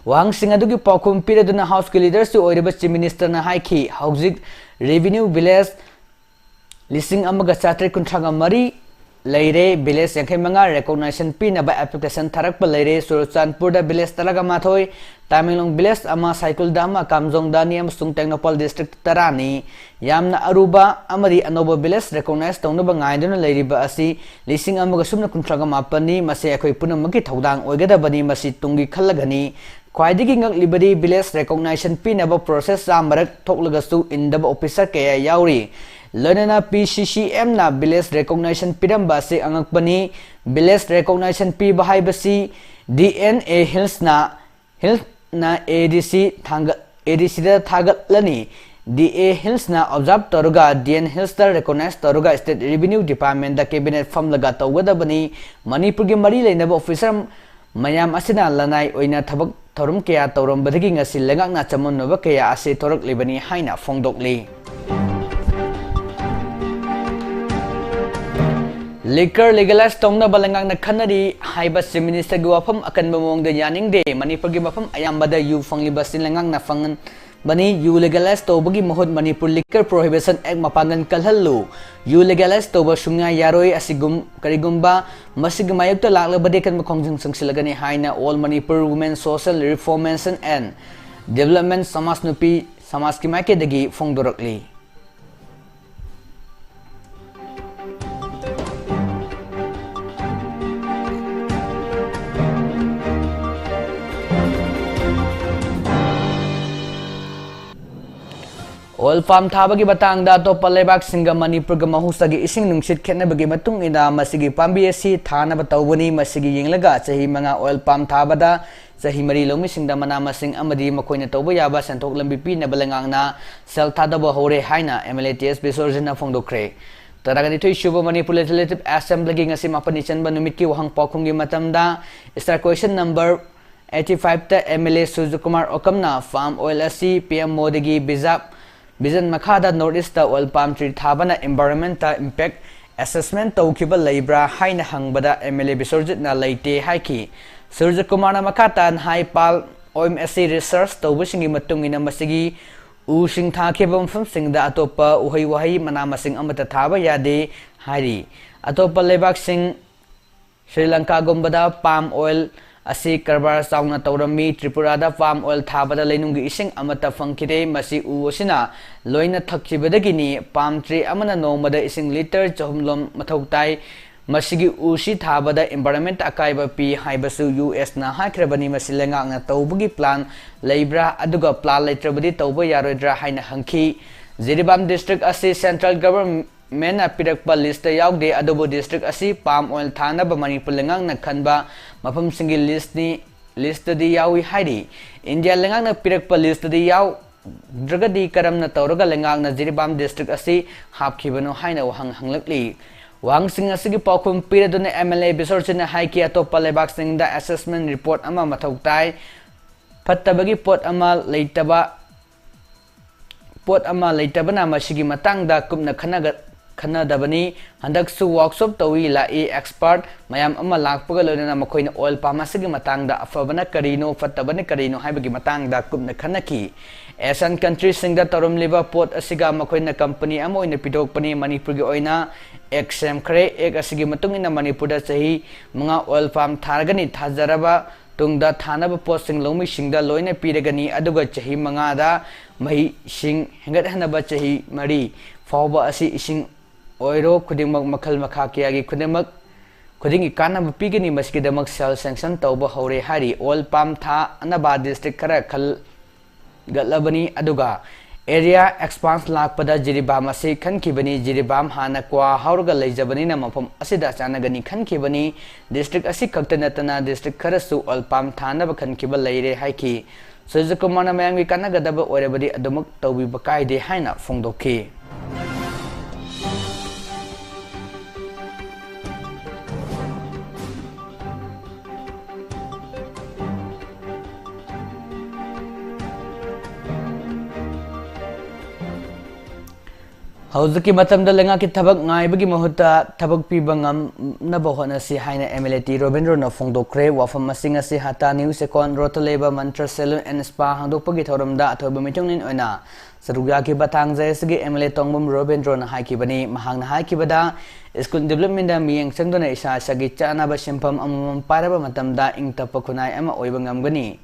ꯋꯥꯍꯪꯁꯤꯡ ꯑꯗꯨꯒꯤ ꯄꯥꯎꯈꯨꯝ ꯄꯤꯔꯗꯨꯅ ꯍꯥꯎꯁꯀꯤ ꯂꯤꯗꯔꯁꯨ ꯑꯣꯏꯔꯤꯕ ꯆꯤꯐ ꯃꯤꯅꯤꯁꯇꯔꯅ ꯍꯥꯏꯈꯤ, ꯍꯧꯖꯤꯛ ꯔꯦꯚꯤꯅ꯭ꯌꯨ ꯚꯤꯂꯦꯖ ꯂꯤꯁꯤꯡ ꯑꯃꯒ ꯆꯥꯇ꯭ꯔꯦꯠ ꯀꯨꯟꯊ꯭ꯔꯥꯒ ꯃꯔꯤ ꯂꯩꯔꯦ꯫ ꯚꯤꯂꯦꯖ ꯌꯥꯡꯈꯩ ꯃꯉꯥ ꯔꯤꯀꯣꯛꯅꯥꯏꯁꯟ ꯄꯤꯅꯕ ꯑꯦꯄ꯭ꯂꯤꯀꯦꯁꯟ ꯊꯥꯔꯛꯄ ꯂꯩꯔꯦ꯫ ꯆꯨꯔꯆꯥꯟꯄꯨꯔꯗ ꯚꯤꯂꯦꯖ ꯇꯔꯥꯒ ꯃꯥꯊꯣꯏ, ꯇꯃꯦꯡꯂꯣꯡ ꯚꯤꯂꯦꯖ ꯑꯃ, ꯁꯥꯏꯀꯨꯜꯗ ꯑꯃ, ꯀꯥꯝꯖꯣꯡꯗ ꯑꯅꯤ ꯑꯃꯁꯨꯡ ꯇꯦꯡꯅꯧꯄꯜ ꯗꯤꯁꯇ꯭ꯔꯤꯛꯇ ꯇꯔꯥꯅꯤ꯫ ꯌꯥꯝꯅ ꯑꯔꯨꯕ ꯑꯃꯗꯤ ꯑꯅꯧꯕ ꯚꯤꯂꯦꯖ ꯔꯤꯀꯣꯛꯅꯥꯏꯁ ꯇꯧꯅꯕ ꯉꯥꯏꯗꯨꯅ ꯂꯩꯔꯤꯕ ꯑꯁꯤ ꯂꯤꯁꯤꯡ ꯑꯃꯒ ꯁꯨꯞꯅ ꯀꯨꯟꯊ꯭ꯔꯥꯒ ꯃꯥꯄꯟꯅꯤ꯫ ꯃꯁꯤ ꯑꯩꯈꯣꯏ ꯄꯨꯝꯅꯃꯛꯀꯤ ꯊꯧꯗꯥꯡ ꯑꯣꯏꯒꯗꯕꯅꯤ꯫ ꯃꯁꯤ ꯇꯨꯡꯒꯤ ꯈꯜꯂꯒꯅꯤ꯫ ꯈ꯭ꯋꯥꯏꯗꯒꯤ ꯉꯛꯂꯤꯕꯗꯤ ꯚꯤꯂꯦꯖ ꯔꯤꯀꯣꯛꯅꯥꯏꯁꯟ ꯄꯤꯅꯕ ꯄ꯭ꯔꯣꯁꯦꯁ ꯆꯥꯝꯃꯔꯛ ꯊꯣꯛꯂꯒꯁꯨ ꯏꯟꯗꯕ ꯑꯣꯐꯤꯁꯔ ꯀꯌꯥ ꯌꯥꯎꯔꯤ꯫ ꯂꯣꯏꯅꯅ ꯄꯤ ꯁꯤ ꯁꯤ ꯑꯦꯝꯅ ꯚꯤꯂꯦꯖ ꯔꯤꯀꯣꯛꯅꯥꯏꯁꯟ ꯄꯤꯔꯝꯕ ꯑꯁꯤ ꯑꯉꯛꯄꯅꯤ꯫ ꯚꯤꯂꯦꯖ ꯔꯤꯀꯣꯛꯅꯥꯏꯁꯟ ꯄꯤꯕ ꯍꯥꯏꯕꯁꯤ ꯗꯤ ꯑꯦꯟ ꯑꯦ ꯍꯤꯜꯁꯅ, ꯍꯤꯜꯁꯅ ꯑꯦ ꯗꯤ ꯁꯤ ꯊꯥꯡꯒꯠ-, ꯑꯦ ꯗꯤ ꯁꯤꯗ ꯊꯥꯒꯠꯂꯅꯤ꯫ ꯗꯤ ꯑꯦ ꯍꯤꯜꯁꯅ ꯑꯣꯕꯖꯥꯔꯚ ꯇꯧꯔꯒ ꯗꯤ ꯑꯦꯟ ꯍꯤꯜꯁꯇ ꯔꯤꯀꯣꯛꯅꯥꯏꯁ ꯇꯧꯔꯒ ꯁ꯭ꯇꯦꯠ ꯔꯦꯚꯤꯅ꯭ꯌꯨ ꯗꯤꯄꯥꯔꯠꯃꯦꯟꯗ ꯀꯦꯕꯤꯅꯦꯠ ꯐꯝꯂꯒ ꯇꯧꯒꯗꯕꯅꯤ꯫ ꯃꯅꯤꯄꯨꯔꯒꯤ ꯃꯔꯤ ꯂꯩꯅꯕ ꯑꯣꯐꯤꯁꯔ ꯃꯌꯥꯝ ꯑꯁꯤꯅ ꯂꯅꯥꯏ ꯑꯣꯏꯅ ꯊꯕꯛ ꯊꯧꯔꯝ ꯀꯌꯥ ꯇꯧꯔꯝꯕꯗꯒꯤ ꯉꯁꯤ ꯂꯩꯉꯥꯛꯅ ꯆꯃꯝꯅꯕ ꯀꯌꯥ ꯑꯁꯤ ꯊꯣꯔꯛꯂꯤꯕꯅꯤ ꯍꯥꯏꯅ ꯐꯣꯡꯗꯣꯛꯂꯤ꯫ ꯂꯤꯀꯔ ꯂꯤꯒꯦꯂꯥꯏꯖ ꯇꯧꯅꯕ ꯂꯩꯉꯥꯛꯅ ꯈꯟꯅꯔꯤ ꯍꯥꯏꯕ ꯆꯤꯐ ꯃꯤꯅꯤꯁꯇꯔꯒꯤ ꯋꯥꯐꯝ ꯑꯀꯟꯕ ꯃꯑꯣꯡꯗ ꯌꯥꯅꯤꯡꯗꯦ꯫ ꯃꯅꯤꯄꯨꯔꯒꯤ ꯃꯐꯝ ꯑꯌꯥꯝꯕꯗ ꯌꯨ ꯐꯪꯂꯤꯕ ꯑꯁꯤ ꯂꯩꯉꯥꯛꯅ ꯐꯪꯍꯟ-, ꯕꯅꯤ꯫ ꯌꯨ ꯂꯤꯒꯦꯂꯥꯏꯖ ꯇꯧꯕꯒꯤ ꯃꯍꯨꯠ ꯃꯅꯤꯄꯨꯔ ꯂꯤꯀꯔ ꯄ꯭ꯔꯣꯍꯤꯕꯤꯁꯟ ꯑꯦꯛ ꯃꯄꯥꯡꯒꯜ ꯀꯜꯍꯜꯂꯨ꯫ ꯌꯨ ꯂꯤꯒꯦꯂꯥꯏꯖ ꯇꯧꯕ ꯁꯨꯡꯌꯥ ꯌꯥꯔꯣꯏ꯫ ꯑꯁꯤꯒꯨꯝ ꯀꯔꯤꯒꯨꯝꯕ ꯃꯁꯤꯒꯤ ꯃꯥꯌꯣꯛꯇ ꯂꯥꯛꯂꯕꯗꯤ ꯑꯀꯟꯕ ꯈꯣꯡꯖꯪ ꯆꯪꯁꯤꯜꯂꯒꯅꯤ ꯍꯥꯏꯅ All Manipur Women Social Reformation and Development ꯁꯃꯥꯖ ꯅꯨꯄꯤ ꯁꯃꯥꯖꯀꯤ ꯃꯥꯏꯀꯩꯗꯒꯤ ꯐꯣꯡꯗꯣꯔꯛꯂꯤ꯫ ꯑꯣꯏꯜ ꯄꯥꯝ ꯊꯥꯕꯒꯤ ꯃꯇꯥꯡꯗ ꯑꯇꯣꯞꯄ ꯂꯩꯕꯥꯛꯁꯤꯡꯒ ꯃꯅꯤꯄꯨꯔꯒ ꯃꯍꯧꯁꯥꯒꯤ ꯏꯁꯤꯡ ꯅꯨꯡꯁꯤꯠ ꯈꯦꯠꯅꯕꯒꯤ ꯃꯇꯨꯡ ꯏꯟꯅ ꯃꯁꯤꯒꯤ ꯄꯥꯝꯕꯤ ꯑꯁꯤ ꯊꯥꯅꯕ ꯇꯧꯕꯅꯤ꯫ ꯃꯁꯤꯒꯤ ꯌꯦꯡꯂꯒ ꯆꯍꯤ ꯃꯉꯥ ꯑꯣꯏꯜ ꯄꯥꯝ ꯊꯥꯕꯗ ꯆꯍꯤ ꯃꯔꯤ ꯂꯧꯃꯤꯁꯤꯡꯗ ꯃꯅꯥ ꯃꯁꯤꯡ ꯑꯃꯗꯤ ꯃꯈꯣꯏꯅ ꯇꯧꯕ ꯌꯥꯕ ꯁꯦꯟꯊꯣꯛ ꯂꯝꯕꯤ ꯄꯤꯅꯕ ꯂꯩꯉꯥꯛꯅ ꯁꯦꯜ ꯊꯥꯗꯕ ꯍꯧꯔꯦ ꯍꯥꯏꯅ ꯑꯦꯝ ꯑꯦꯜ ꯑꯦ ꯇꯤ ꯑꯦꯁ ꯕꯤꯁꯣꯔꯖꯤꯠꯅ ꯐꯣꯡꯗꯣꯛꯈ꯭ꯔꯦ꯫ ꯇꯔꯥꯒꯅꯤꯊꯣꯏ ꯁꯨꯕ ꯃꯅꯤꯄꯨꯔ ꯂꯦꯖꯤꯁꯂꯦꯇꯤꯚ ꯑꯦꯁꯦꯝꯕ꯭ꯂꯤꯒꯤ ꯉꯁꯤ ꯃꯥꯄꯟꯅꯤ ꯆꯟꯕ ꯅꯨꯃꯤꯠꯀꯤ ꯋꯥꯍꯪ ꯄꯥꯎꯈꯨꯝꯒꯤ ꯃꯇꯝꯗ star question number eighty five ꯇ ꯑꯦꯝ ꯑꯦꯜ ꯑꯦ ꯁꯨꯔꯖꯀꯨꯃꯥꯔ ꯑꯣꯀꯝꯅ ꯄꯥꯝ ꯑꯣꯏꯜ ꯑꯁꯤ ꯄꯤ ꯑꯦꯝ ꯃꯣꯗꯤꯒꯤ ꯕꯤꯖꯥ-, ꯚꯤꯖꯟ ꯃꯈꯥꯗ ꯅꯣꯔꯠ ꯏꯁꯇ ꯑꯣꯏꯜ ꯄꯥꯝ ꯇ꯭ꯔꯤ ꯊꯥꯕꯅ ꯏꯟꯚꯥꯏꯔꯣꯟꯃꯦꯟꯇ ꯏꯝꯄꯦꯛ ꯑꯦꯁꯦꯁꯃꯦꯟ ꯇꯧꯈꯤꯕ ꯂꯩꯕ꯭ꯔꯥ ꯍꯥꯏꯅ ꯍꯪꯕꯗ ꯑꯦꯝ ꯑꯦꯜ ꯑꯦ ꯕꯤꯁꯣꯔꯖꯤꯠꯅ ꯂꯩꯇꯦ ꯍꯥꯏꯈꯤ꯫ ꯁꯨꯔꯖꯀꯨꯃꯥꯔꯅ ꯃꯈꯥ ꯇꯥꯅ ꯍꯥꯏ, ꯄꯥꯜ ꯑꯣꯏꯜ ꯑꯁꯤ ꯔꯤꯁꯔꯁ ꯇꯧꯕꯁꯤꯡꯒꯤ ꯃꯇꯨꯡ ꯏꯟꯅ ꯃꯁꯤꯒꯤ ꯎꯁꯤꯡ ꯊꯥꯈꯤꯕ ꯃꯐꯝꯁꯤꯡꯗ ꯑꯇꯣꯞꯄ ꯎꯍꯩ ꯋꯥꯍꯩ ꯃꯅꯥ ꯃꯁꯤꯡ ꯑꯃꯠꯇ ꯊꯥꯕ ꯌꯥꯗꯦ ꯍꯥꯏꯔꯤ꯫ ꯑꯇꯣꯞꯄ ꯂꯩꯕꯥꯛꯁꯤꯡ ꯁ꯭ꯔꯤ ꯂꯪꯀꯥꯒꯨꯝꯕꯗ ꯄꯥꯝ ꯑꯣꯏꯜ ꯑꯁꯤ ꯀꯔꯕꯥꯔ ꯆꯥꯎꯅ ꯇꯧꯔꯝꯃꯤ꯫ ꯇ꯭ꯔꯤꯄꯨꯔꯥꯗ ꯄꯥꯝ ꯑꯣꯏꯜ ꯊꯥꯕꯗ ꯂꯩꯅꯨꯡꯒꯤ ꯏꯁꯤꯡ ꯑꯃꯠꯇ ꯐꯪꯈꯤꯗꯦ꯫ ꯃꯁꯤ ꯎ ꯑꯁꯤꯅ ꯂꯣꯏꯅ ꯊꯛꯈꯤꯕꯗꯒꯤꯅꯤ꯫ ꯄꯥꯝ ꯇ꯭ꯔꯤ ꯑꯃꯅ ꯅꯣꯡꯃꯗ ꯏꯁꯤꯡ ꯂꯤꯇꯔ ꯆꯍꯨꯝ ꯂꯣꯝ ꯃꯊꯧ ꯇꯥꯏ꯫ ꯃꯁꯤꯒꯤ ꯎꯁꯤ ꯊꯥꯕꯗ ꯏꯟꯚꯥꯏꯔꯣꯟꯃꯦꯟꯇ ꯑꯀꯥꯏꯕ ꯄꯤ ꯍꯥꯏꯕꯁꯨ ꯌꯨ ꯑꯦꯁꯅ ꯍꯥꯏꯈ꯭ꯔꯕꯅꯤ꯫ ꯃꯁꯤ ꯂꯩꯉꯥꯛꯅ ꯇꯧꯕꯒꯤ ꯄ꯭ꯂꯥꯟ ꯂꯩꯕ꯭ꯔꯥ? ꯑꯗꯨꯒ ꯄ꯭ꯂꯥꯟ ꯂꯩꯇ꯭ꯔꯕꯗꯤ ꯇꯧꯕ ꯌꯥꯔꯣꯏꯗ꯭ꯔꯥ ꯍꯥꯏꯅ ꯍꯪꯈꯤ꯫ ꯖꯤꯔꯤꯕꯥꯝ ꯗꯤꯁꯇ꯭ꯔꯤꯛ ꯑꯁꯤ ꯁꯦꯟꯇ꯭ꯔꯦꯜ ꯒꯚꯔꯟ ꯃꯦꯟꯅ ꯄꯤꯔꯛꯄ ꯂꯤꯁꯇ ꯌꯥꯎꯗꯦ, ꯑꯗꯨꯕꯨ ꯗꯤꯁꯇ꯭ꯔꯤꯛ ꯑꯁꯤ ꯄꯥꯝ ꯑꯣꯏꯜ ꯊꯥꯅꯕ ꯃꯅꯤꯄꯨꯔ ꯂꯩꯉꯥꯛꯅ ꯈꯟꯕ ꯃꯐꯝꯁꯤꯡꯒꯤ ꯂꯤꯁꯅꯤ, ꯂꯤꯁꯇꯗꯤ ꯌꯥꯎꯏ ꯍꯥꯏꯔꯤ꯫ ꯏꯟꯗꯤꯌꯥ ꯂꯩꯉꯥꯛꯅ ꯄꯤꯔꯛꯄ ꯂꯤꯁꯇꯗꯤ ꯌꯥꯎꯗ꯭ꯔꯒꯗꯤ ꯀꯔꯝꯅ ꯇꯧꯔꯒ ꯂꯩꯉꯥꯛꯅ ꯖꯤꯔꯤꯕꯥꯝ ꯗꯤꯁꯇ꯭ꯔꯤꯛ ꯑꯁꯤ ꯍꯥꯞꯈꯤꯕꯅꯣ ꯍꯥꯏꯅ ꯋꯥꯍꯪ ꯍꯪꯂꯛꯂꯤ꯫ ꯋꯥꯍꯪꯁꯤꯡ ꯑꯁꯤꯒꯤ ꯄꯥꯎꯈꯨꯝ ꯄꯤꯔꯗꯨꯅ ꯑꯦꯝ ꯑꯦꯜ ꯑꯦ ꯕꯤꯁꯣꯔꯖꯤꯠꯅ ꯍꯥꯏꯈꯤ, ꯑꯇꯣꯞꯄ ꯂꯩꯕꯥꯛꯁꯤꯡꯗ ꯑꯦꯁꯦꯁꯃꯦꯟ ꯔꯤꯄꯣꯔꯠ ꯑꯃ ꯃꯊꯧ ꯇꯥꯏ꯫ ꯐꯠꯇꯕꯒꯤ ꯄꯣꯠ ꯑꯃ ꯂꯩꯇꯕ ꯄꯣꯠ ꯑꯃ ꯂꯩꯇꯕꯅ ꯃꯁꯤꯒꯤ ꯃꯇꯥꯡꯗ ꯀꯨꯞꯅ ꯈꯟꯅꯒ-, ꯈꯟꯅꯗꯕꯅꯤ꯫ ꯍꯟꯗꯛꯁꯨ ꯋꯥꯔꯛꯁꯣꯞ ꯇꯧꯏ ꯂꯥꯛꯏ ꯑꯦꯛꯁꯄꯔꯠ ꯃꯌꯥꯝ ꯑꯃ ꯂꯥꯛꯄꯒ ꯂꯣꯏꯅꯅ ꯃꯈꯣꯏꯅ ꯑꯣꯏꯜ ꯄꯥꯝ ꯑꯁꯤꯒꯤ ꯃꯇꯥꯡꯗ ꯑꯐꯕꯅ ꯀꯔꯤꯅꯣ, ꯐꯠꯇꯕꯅ ꯀꯔꯤꯅꯣ ꯍꯥꯏꯕꯒꯤ ꯃꯇꯥꯡꯗ ꯀꯨꯞꯅ ꯈꯟꯅꯈꯤ꯫ ꯑꯦꯁꯤꯌꯥꯟ ꯀꯟꯇ꯭ꯔꯤꯁꯤꯡꯗ ꯇꯧꯔꯝꯂꯤꯕ ꯄꯣꯠ ꯑꯁꯤꯒ ꯃꯈꯣꯏꯅ ꯀꯝꯄꯅꯤ ꯑꯃ ꯑꯣꯏꯅ ꯄꯤꯊꯣꯛꯄꯅꯤ꯫ ꯃꯅꯤꯄꯨꯔꯒꯤ ꯑꯣꯏꯅ ꯑꯦꯛ ꯁꯦꯝꯈ꯭ꯔꯦ꯫ ꯑꯦꯛ ꯑꯁꯤꯒꯤ ꯃꯇꯨꯡ ꯏꯟꯅ ꯃꯅꯤꯄꯨꯔꯗ ꯆꯍꯤ ꯃꯉꯥ ꯑꯣꯏꯜ ꯄꯥꯝ ꯊꯥꯔꯒꯅꯤ꯫ ꯊꯥꯖꯔꯕ ꯇꯨꯡꯗ ꯊꯥꯅꯕ ꯄꯣꯠꯁꯤꯡ ꯂꯧꯃꯤꯁꯤꯡꯗ ꯂꯣꯏꯅ ꯄꯤꯔꯒꯅꯤ, ꯑꯗꯨꯒ ꯆꯍꯤ ꯃꯉꯥꯗ ꯃꯍꯩꯁꯤꯡ ꯍꯦꯟꯒꯠꯍꯟꯅꯕ ꯆꯍꯤ ꯃꯔꯤ ꯐꯥꯎꯕ ꯑꯁꯤ ꯏꯁꯤꯡ ꯑꯣꯏꯔꯣ ꯈꯨꯗꯤꯡꯃꯛ ꯃꯈꯜ ꯃꯈꯥ ꯀꯌꯥꯒꯤ ꯈꯨꯗꯤꯡꯃꯛ ꯈꯨꯗꯤꯡꯒꯤ ꯀꯥꯟꯅꯕ ꯄꯤꯒꯅꯤ꯫ ꯃꯁꯤꯒꯤꯗꯃꯛ ꯁꯦꯜ ꯁꯦꯡꯁꯟ ꯇꯧꯕ ꯍꯧꯔꯦ ꯍꯥꯏꯔꯤ꯫ ꯑꯣꯏꯜ ꯄꯥꯝ ꯊꯥꯅꯕ ꯗꯤꯁꯇ꯭ꯔꯤꯛ ꯈꯔ ꯈꯜꯒꯠꯂꯕꯅꯤ, ꯑꯗꯨꯒ ꯑꯦꯔꯤꯌꯥ ꯑꯦꯛꯁꯄꯥꯟꯁ ꯂꯥꯛꯄꯗ ꯖꯤꯔꯤꯕꯥꯝ ꯑꯁꯤ ꯈꯟꯈꯤꯕꯅꯤ꯫ ꯖꯤꯔꯤꯕꯥꯝ ꯍꯥꯟꯅ ꯀ꯭ꯋꯥ ꯍꯧꯔꯒ ꯂꯩꯖꯕꯅꯤꯅ ꯃꯐꯝ ꯑꯁꯤꯗ ꯆꯥꯟꯅꯒꯅꯤ ꯈꯟꯈꯤꯕꯅꯤ꯫ ꯗꯤꯁꯇ꯭ꯔꯤꯛ ꯑꯁꯤ ꯈꯛꯇ ꯅꯠꯇꯅ ꯗꯤꯁꯇ꯭ꯔꯤꯛ ꯈꯔꯁꯨ ꯑꯣꯏꯜ ꯄꯥꯝ ꯊꯥꯅꯕ ꯈꯟꯈꯤꯕ ꯂꯩꯔꯦ ꯍꯥꯏꯈꯤ꯫ ꯁꯨꯔꯖꯀꯨꯃꯥꯔꯅ ꯃꯌꯥꯝꯒꯤ ꯀꯥꯟꯅꯒꯗꯕ ꯑꯣꯏꯔꯕꯗꯤ ꯑꯗꯨꯃꯛ ꯇꯧꯕꯤꯕ ꯀꯥꯏꯗꯦ ꯍꯥꯏꯅ ꯐꯣꯡꯗꯣꯛꯈꯤ꯫ ꯍꯧꯖꯤꯛꯀꯤ ꯃꯇꯝꯗ ꯂꯩꯉꯥꯛꯀꯤ ꯊꯕꯛ ꯉꯥꯏꯕꯒꯤ ꯃꯍꯨꯠꯇ ꯊꯕꯛ ꯄꯤꯕ ꯉꯝꯅꯕ ꯍꯣꯠꯅꯁꯤ ꯍꯥꯏꯅ ꯑꯦꯝ ꯑꯦꯜ ꯑꯦ ꯇꯤ ꯔꯣꯕꯤꯟꯗ꯭ꯔꯣꯅ ꯐꯣꯡꯗꯣꯛꯈ꯭ꯔꯦ꯫ ꯋꯥꯐꯝ ꯑꯁꯤꯡ ꯑꯁꯤ ꯍꯇꯥ ꯅ꯭ꯌꯨ ꯆꯦꯛꯀꯣꯟ ꯔꯣꯗꯇ ꯂꯩꯕ ꯃꯟꯇ꯭ꯔ ꯁꯦꯂꯨꯟ ꯑꯦꯟ ꯁ꯭ꯄꯥ ꯍꯥꯡꯗꯣꯛꯄꯒꯤ ꯊꯧꯔꯝꯗ ꯑꯊꯣꯏꯕ ꯃꯤꯊꯨꯡꯂꯦꯟ ꯑꯣꯏꯅ ꯁꯔꯨꯛ ꯌꯥꯈꯤꯕ ꯊꯥꯡꯖ ꯑꯁꯤꯒꯤ ꯑꯦꯝ ꯑꯦꯜ ꯑꯦ ꯇꯣꯡꯕꯝ ꯔꯣꯕꯤꯟꯗ꯭ꯔꯣꯅ ꯍꯥꯏꯈꯤꯕꯅꯤ꯫ ꯃꯍꯥꯛꯅ ꯍꯥꯏꯈꯤꯕꯗ, ꯁ꯭ꯀꯨꯜ ꯗꯤꯕꯂꯞꯃꯦꯟꯗ ꯃꯤꯠꯌꯦꯡ ꯆꯪꯗꯨꯅ ꯏꯁꯥ ꯏꯁꯥꯒꯤ ꯆꯥꯅꯕ ꯁꯤꯟꯐꯝ ꯑꯃꯃꯝ ꯄꯥꯏꯔꯕ ꯃꯇꯝꯗ ꯏꯪ ꯇꯞꯄ ꯈꯨꯟꯅꯥꯏ ꯑꯃ ꯑꯣꯏꯕ ꯉꯝꯒꯅꯤ꯫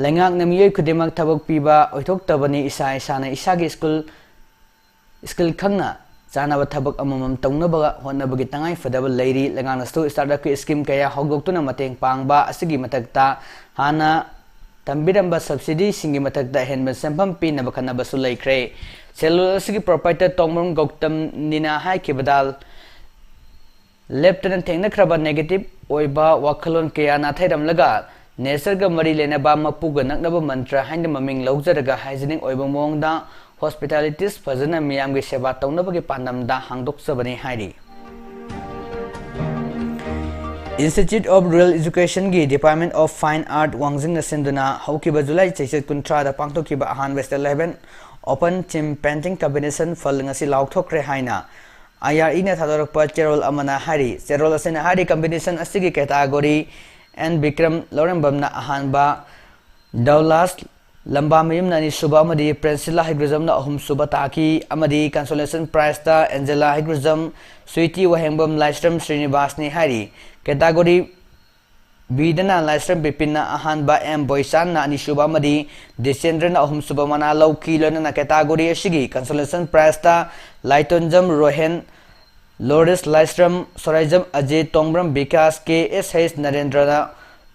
ꯂꯩꯉꯥꯛꯅ ꯃꯤꯑꯣꯏ ꯈꯨꯗꯤꯡꯃꯛ ꯊꯕꯛ ꯄꯤꯕ ꯑꯣꯏꯊꯣꯛꯇꯕꯅꯤ꯫ ꯏꯁꯥ ꯏꯁꯥꯅ ꯏꯁꯥꯒꯤ ꯁ꯭ꯀꯨꯜ ꯁ꯭ꯀꯤꯜ ꯈꯪꯅ ꯆꯥꯅꯕ ꯊꯕꯛ ꯑꯃꯃꯝ ꯇꯧꯅꯕ ꯍꯣꯠꯅꯕꯒꯤ ꯇꯉꯥꯏ ꯐꯗꯕ ꯂꯩꯔꯤ꯫ ꯂꯩꯉꯥꯛꯅꯁꯨ ꯁ꯭ꯇꯥꯔꯠ ꯑꯞꯀꯤ ꯁ꯭ꯀꯤꯝ ꯀꯌꯥ ꯍꯧꯗꯣꯛꯇꯨꯅ ꯃꯇꯦꯡ ꯄꯥꯡꯕ ꯑꯁꯤꯒꯤ ꯃꯊꯛꯇ ꯍꯥꯟꯅ ꯇꯝꯕꯤꯔꯝꯕ ꯁꯕꯁꯤꯗꯤꯁꯤꯡꯒꯤ ꯃꯊꯛꯇ ꯑꯍꯦꯟꯕ ꯁꯦꯟꯐꯝ ꯄꯤꯅꯕ ꯈꯟꯅꯕꯁꯨ ꯂꯩꯈ꯭ꯔꯦ꯫ ꯁꯦꯂꯨꯟ ꯑꯁꯤꯒꯤ ꯄ꯭ꯔꯣꯄꯥꯏꯇꯔ ꯇꯣꯡꯕ꯭ꯔꯝ ꯒꯧꯇꯝꯅꯤꯅ ꯍꯥꯏꯈꯤꯕꯗ, ꯂꯦꯞꯇꯅ ꯊꯦꯡꯅꯈ꯭ꯔꯕ ꯅꯦꯒꯦꯇꯤꯚ ꯑꯣꯏꯕ ꯋꯥꯈꯜꯂꯣꯟ ꯀꯌꯥ ꯅꯥꯊꯩꯔꯝꯂꯒ ꯅꯦꯆꯔꯒ ꯃꯔꯤ ꯂꯩꯅꯕ ꯃꯄꯨꯒ ꯅꯛꯅꯕ ꯃꯟꯇ꯭ꯔ ꯍꯥꯏꯅ ꯃꯃꯤꯡ ꯂꯧꯖꯔꯒ ꯍꯥꯏꯖꯤꯅꯤꯛ ꯑꯣꯏꯕ ꯃꯑꯣꯡꯗ ꯍꯣꯁꯄꯤꯇꯥꯂꯤꯇꯤꯁ ꯐꯖꯅ ꯃꯤꯌꯥꯝꯒꯤ ꯁꯦꯕꯥ ꯇꯧꯅꯕꯒꯤ ꯄꯥꯟꯗꯝꯗ ꯍꯥꯡꯗꯣꯛꯆꯕꯅꯤ ꯍꯥꯏꯔꯤ꯫ Institute of Rural Educationꯒꯤ Department of Fine Art ꯋꯥꯡꯖꯤꯡꯅ ꯁꯤꯟꯗꯨꯅ ꯍꯧꯈꯤꯕ ꯖꯨꯂꯥꯏ ꯆꯩꯆꯠ ꯀꯨꯟꯊ꯭ꯔꯥꯗ ꯄꯥꯡꯊꯣꯛꯈꯤꯕ ꯑꯍꯥꯟꯕ State Level Open Chim Painting Combination ꯐꯜ ꯉꯁꯤ ꯂꯥꯎꯊꯣꯛꯈ꯭ꯔꯦ ꯍꯥꯏꯅ ꯑꯥꯏ ꯑꯥꯔ ꯏꯅ ꯊꯥꯗꯣꯔꯛꯄ ꯆꯦꯔꯣꯜ ꯑꯃꯅ ꯍꯥꯏꯔꯤ꯫ ꯆꯦꯔꯣꯜ ꯑꯁꯤꯅ ꯍꯥꯏꯔꯤ, ꯀꯝꯕꯤꯅꯦꯁꯟ ꯑꯁꯤꯒꯤ ꯀꯦꯇꯥꯒꯣꯔꯤ ꯑꯦꯟ ꯕꯤꯀ꯭ꯔꯝ ꯂꯧꯔꯦꯝꯕꯝꯅ ꯑꯍꯥꯟꯕ, ꯗꯧꯂꯥꯁ ꯂꯝꯕꯥꯃꯌꯨꯝꯅ ꯑꯅꯤꯁꯨꯕ ꯑꯃꯗꯤ ꯄ꯭ꯔꯦꯟꯁꯤꯂꯥ ꯍꯩꯒ꯭ꯔꯨꯖꯝꯅ ꯑꯍꯨꯝꯁꯨꯕ ꯇꯥꯈꯤ ꯑꯃꯗꯤ consolation prizeꯇ ꯑꯦꯟꯖꯦꯂꯥ ꯍꯩꯒ꯭ꯔꯨꯖꯝ, ꯁ꯭ꯋꯤꯇꯤ ꯋꯥꯍꯦꯡꯕꯝ, ꯂꯥꯏꯁ꯭ꯔꯝ ꯁ꯭ꯔꯤꯅꯤꯕꯥꯁꯅꯤ ꯍꯥꯏꯔꯤ꯫ ꯀꯦꯇꯥꯒꯣꯔꯤ ꯕꯤꯗꯅ ꯂꯥꯏꯁ꯭ꯔꯝ ꯕꯤꯄꯤꯟꯅ ꯑꯍꯥꯟꯕ, ꯑꯦꯝ ꯕꯣꯏꯆꯥꯟꯅ ꯑꯅꯤꯁꯨꯕ ꯑꯃꯗꯤ ꯗꯤꯆꯦꯟꯗ꯭ꯔꯅ ꯑꯍꯨꯝꯁꯨꯕ ꯃꯅꯥ ꯂꯧꯈꯤ꯫ ꯂꯣꯏꯅꯅ ꯀꯦꯇꯥꯒꯣꯔꯤ ꯑꯁꯤꯒꯤ consolation prizeꯇ ꯂꯥꯏꯇꯣꯟꯖꯝ ꯔꯣꯍꯦꯟ, ꯂꯣꯔꯤꯁ ꯂꯥꯏꯁ꯭ꯔꯝ, ꯁꯣꯔꯥꯏꯖꯝ ꯑꯖꯤꯠ, ꯇꯣꯡꯕ꯭ꯔꯝ ꯕꯤꯀꯥꯁ, ꯀꯦ ꯑꯦꯁ ꯍꯩꯁ ꯅꯔꯦꯟꯗ꯭ꯔꯅ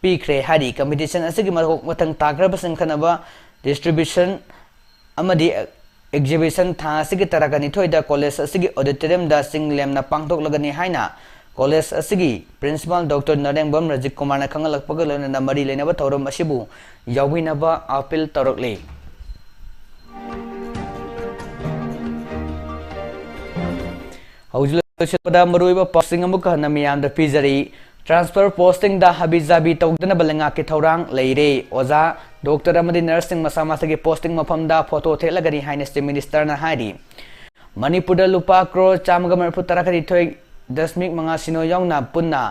ꯄꯤꯈ꯭ꯔꯦ ꯍꯥꯏꯔꯤ꯫ ꯀꯝꯄꯤꯇꯤꯁꯟ ꯑꯁꯤꯒꯤ ꯃꯊꯧ ꯃꯊꯪ ꯇꯥꯈ꯭ꯔꯕꯁꯤꯡ ꯈꯟꯅꯕ distribution ꯑꯃꯗꯤ exhibition ꯊꯥ ꯑꯁꯤꯒꯤ ꯇꯔꯥꯒ ꯅꯤꯊꯣꯏꯗ ꯀꯣꯂꯦꯖ ꯑꯁꯤꯒꯤ auditoriumꯗ ꯆꯤꯡ ꯂꯦꯝꯅ ꯄꯥꯡꯊꯣꯛꯂꯒꯅꯤ ꯍꯥꯏꯅ ꯀꯣꯂꯦꯖ ꯑꯁꯤꯒꯤ principal ꯗꯣꯛꯇꯔ ꯅꯔꯦꯡꯕꯝ ꯔꯖꯤꯠ ꯀꯨꯃꯥꯔꯅ ꯈꯪꯍꯜꯂꯛꯄꯒ ꯂꯣꯏꯅꯅ ꯃꯔꯤ ꯂꯩꯅꯕ ꯊꯧꯔꯝ ꯑꯁꯤꯕꯨ ꯌꯥꯎꯕꯤꯅꯕ appeal ꯇꯧꯔꯛꯂꯤ꯫ ꯍꯧꯖꯤꯛ ꯂꯣꯏꯁꯤꯜꯂꯛꯄꯗ ꯃꯔꯨꯑꯣꯏꯕ ꯄꯥꯎꯁꯤꯡ ꯑꯃꯨꯛꯀ ꯍꯟꯅ ꯃꯤꯌꯥꯝꯗ ꯄꯤꯖꯔꯤ꯫ Transfer postingꯗ ꯍꯥꯕꯤ ꯖꯥꯕꯤ ꯇꯧꯗꯅꯕ ꯂꯩꯉꯥꯛꯀꯤ ꯊꯧꯔꯥꯡ ꯂꯩꯔꯦ꯫ ꯑꯣꯖꯥ, ꯗꯣꯛꯇꯔ ꯑꯃꯗꯤ ꯅꯔꯁꯁꯤꯡ ꯃꯁꯥ ꯃꯁꯥꯒꯤ posting ꯃꯐꯝꯗ photo ꯊꯦꯠꯂꯒꯅꯤ ꯍꯥꯏꯅ Chief Ministerꯅ ꯍꯥꯏꯔꯤ꯫ ꯃꯅꯤꯄꯨꯔꯗ ꯂꯨꯄꯥ ꯀ꯭ꯔꯣꯔ ꯆꯥꯝꯃꯒ ꯃꯔꯤꯐꯨ ꯇꯔꯥꯒꯅꯤꯊꯣꯏ ꯗꯁꯃꯤꯛ ꯃꯉꯥ ꯁꯤꯅꯣ ꯌꯥꯎꯅ ꯄꯨꯟꯅ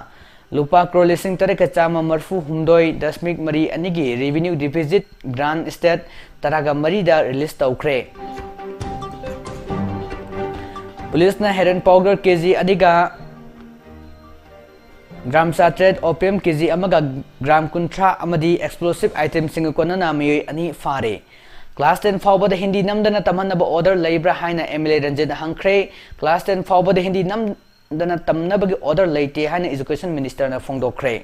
ꯂꯨꯄꯥ ꯀ꯭ꯔꯣꯔ ꯂꯤꯁꯤꯡ ꯇꯔꯦꯠꯀ ꯆꯥꯝꯃ ꯃꯔꯤꯐꯨ ꯍꯨꯝꯗꯣꯏ ꯗꯁꯃꯤꯛ ꯃꯔꯤ ꯑꯅꯤꯒꯤ revenue deficit grant state ꯇꯔꯥꯒ ꯃꯔꯤꯗ release ꯇꯧꯈ꯭ꯔꯦ꯫ ꯄꯨꯂꯤꯁꯅ heroin powder ꯀꯦꯖꯤ ꯑꯅꯤꯒ ꯒ꯭ꯔꯥꯝ ꯆꯥꯇ꯭ꯔꯦꯠ, opium ꯀꯦꯖꯤ ꯑꯃꯒ ꯒ꯭ꯔꯥꯝ ꯀꯨꯟꯊ꯭ꯔꯥ ꯑꯃꯗꯤ explosive itemꯁꯤꯡꯒ ꯀꯣꯟꯅꯅ ꯃꯤꯑꯣꯏ ꯑꯅꯤ ꯐꯥꯔꯦ꯫ Class ten ꯐꯥꯎꯕꯗ ꯍꯤꯟꯗꯤ ꯅꯝꯗꯅ ꯇꯝꯍꯟꯅꯕ order ꯂꯩꯕ꯭ꯔꯥ ꯍꯥꯏꯅ MLA ꯔꯟꯖꯤꯠꯅ ꯍꯪꯈ꯭ꯔꯦ꯫ Class ten ꯐꯥꯎꯕꯗ ꯍꯤꯟꯗꯤ ꯅꯝꯗꯅ ꯇꯝꯅꯕꯒꯤ order ꯂꯩꯇꯦ ꯍꯥꯏꯅ Education Ministerꯅ ꯐꯣꯡꯗꯣꯛꯈ꯭ꯔꯦ꯫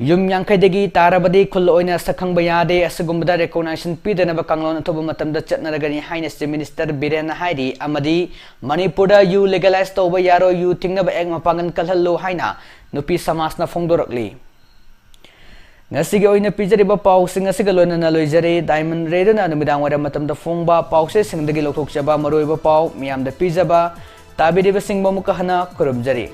ꯌꯨꯝ ꯌꯥꯡꯈꯩꯗꯒꯤ ꯇꯥꯔꯕꯗꯤ ꯈꯨꯜ ꯑꯣꯏꯅ ꯁꯛꯈꯪꯕ ꯌꯥꯗꯦ꯫ ꯑꯁꯤꯒꯨꯝꯕꯗ recognition ꯄꯤꯗꯅꯕ ꯀꯥꯡꯂꯣꯟ ꯑꯊꯨꯕ ꯃꯇꯝꯗ ꯆꯠꯅꯔꯒꯅꯤ ꯍꯥꯏꯅ Chief Minister ꯕꯤꯔꯦꯟꯅ ꯍꯥꯏꯔꯤ꯫ ꯑꯃꯗꯤ ꯃꯅꯤꯄꯨꯔꯗ ꯌꯨ legalize ꯇꯧꯕ ꯌꯥꯔꯣꯏ, ꯌꯨ ꯊꯤꯡꯅꯕ act ꯃꯄꯥꯡꯒꯜ ꯀꯜꯍꯜꯂꯨ ꯍꯥꯏꯅ ꯅꯨꯄꯤ ꯁꯃꯥꯖꯅ ꯐꯣꯡꯗꯣꯔꯛꯂꯤ꯫ ꯉꯁꯤꯒꯤ ꯑꯣꯏꯅ ꯄꯤꯖꯔꯤꯕ ꯄꯥꯎꯁꯤꯡ ꯑꯁꯤꯒ ꯂꯣꯏꯅꯅ ꯂꯣꯏꯖꯔꯦ꯫ Diamond Radioꯅ ꯅꯨꯃꯤꯗꯥꯡ ꯋꯥꯏꯔꯝ ꯃꯇꯝꯗ ꯐꯣꯡꯕ ꯄꯥꯎꯆꯦꯁꯤꯡꯗꯒꯤ ꯂꯧꯊꯣꯛꯆꯕ ꯃꯔꯨꯑꯣꯏꯕ ꯄꯥꯎ ꯃꯤꯌꯥꯝꯗ ꯄꯤꯖꯕ꯫ ꯇꯥꯕꯤꯔꯤꯕꯁꯤꯡꯕꯨ ꯑꯃꯨꯛꯀ ꯍꯟꯅ ꯈꯨꯔꯨꯝꯖꯔꯤ꯫